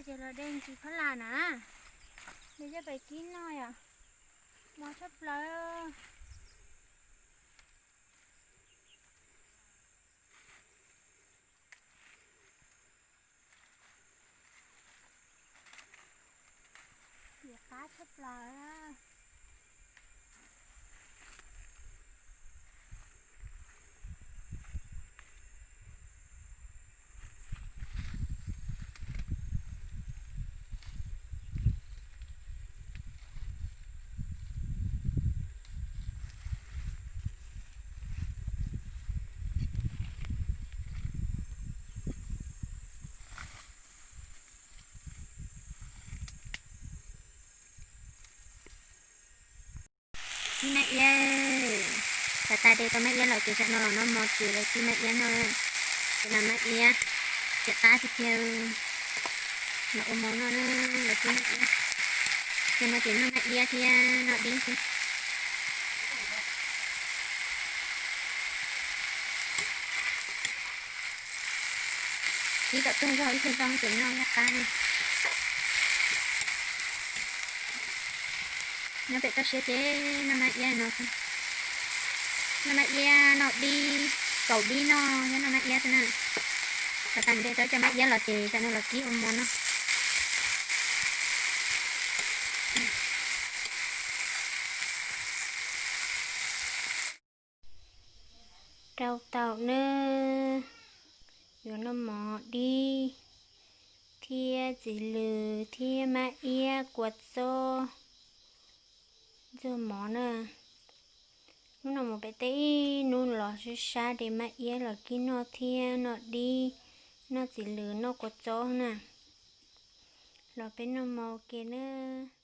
Ces los de ntsis phab las na, de coj pem kib noj yom, mos tshaj plaws. Ces qab tshaj plaws. Kib maj iab, tas tas de tau maj iab los ces tam no los noj mov ces los kib maj iab noj. Ces no maj iab, ces qab tiag tiag, los ua mov noj na, los kib maj iab. Ces no ces noj maj iab thiab noj dib thiab. Kib kom tuag zog ib tug zoo ces noj yaj qab na. Nyob pem toj siab ces noj maj iab no, noj maj iab noj dib, kaum dib noj thiab noj maj iab xwb na. Tam tas de tau cov maj iab los ces tam no los kib ua mov noj. Rau taum nawb, yuav noj mov dib thiab txiv lws thiab maj iab kua txob ntxuag mov na. Hnub no mus pem teb ib hnub los sib sab de maj iab los kib noj thiab noj dib, noj txiv lws noj kua txob na. Los peb noj mov ua ke nawb.